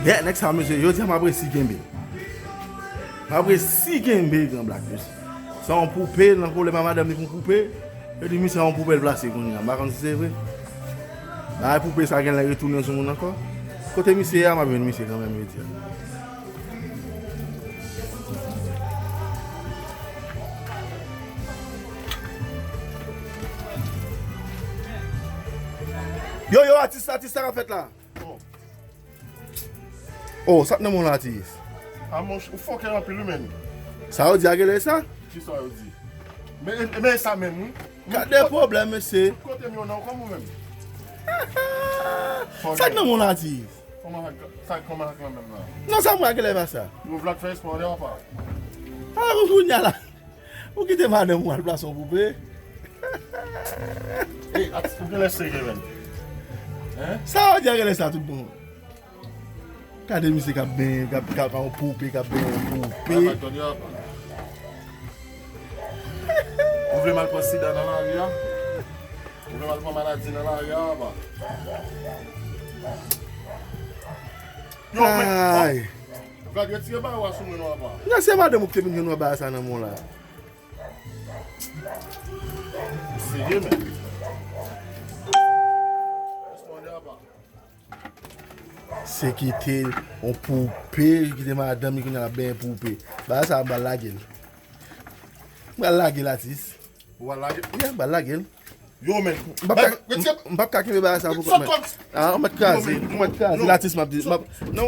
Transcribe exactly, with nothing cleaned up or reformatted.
Yeah, nèg sa, mesye, jodi a m ap resi kenbe. M ap resi kenbe, Gran Blak, mesye. Se yon poupe, nan pwoblèm a madanm li pou poupe. Yo di misye yon poupe l plase kounye a. M pa konn si se vre. Bagay poupe sa genlè retounen sou moun ankò. Kote misye ye a, m ap jwenn misye kanmenm jodi a. Yo, yo, atis, atis, sa k ap fèt la? Oh, sa k nan men w la, atis? A, monchè, ou fòkè anpil, wi, menn. Sa yo di a genlè sa? Kisa yo di? Men, men sa menm, wi. Gade pwoblèm, mesye. Kote m yo nan kòm ou menm? Sa k nan men w la, atis? Kòman sa, kòman sa k nan menm la? Non, sa mwen a genlè pa sa. Yo vle fè espwa de apa. A, kounye a la. Ou kite madanm ou al plase yon poupe. Ey, atis, ou genlè serye, menn. Hein? Sa yo di a genlè sa tout bon. Gade misye k ap benyen, k ap, k ap yon poupe, k ap benyen yon poupe. Ay, pa tande apa. Ou vle m al pran sida nan lari a? Ou vle m al pran maladi nan lari a, apa? Yo, men, ay. Ou ka retire bagay ou a sou mwen non, apa. Non, se madanm ou ki te vin jwenn ou a bagay sa nan men w la. Serye, men. Responde, apa. Se kite yon poupe, kite madanm li kounye a l ap benyen poupe. Bagay sa a, m pral lage l. M pral lage l, atis. Ou pral lage? Yeah, m pral lage l. Yo, men. M p ap ka, m p ap ka kenbe bagay sa pou kont mwen. Ah, ou mèt kraze, ou mèt kraze l, atis, m ap di, m ap, non,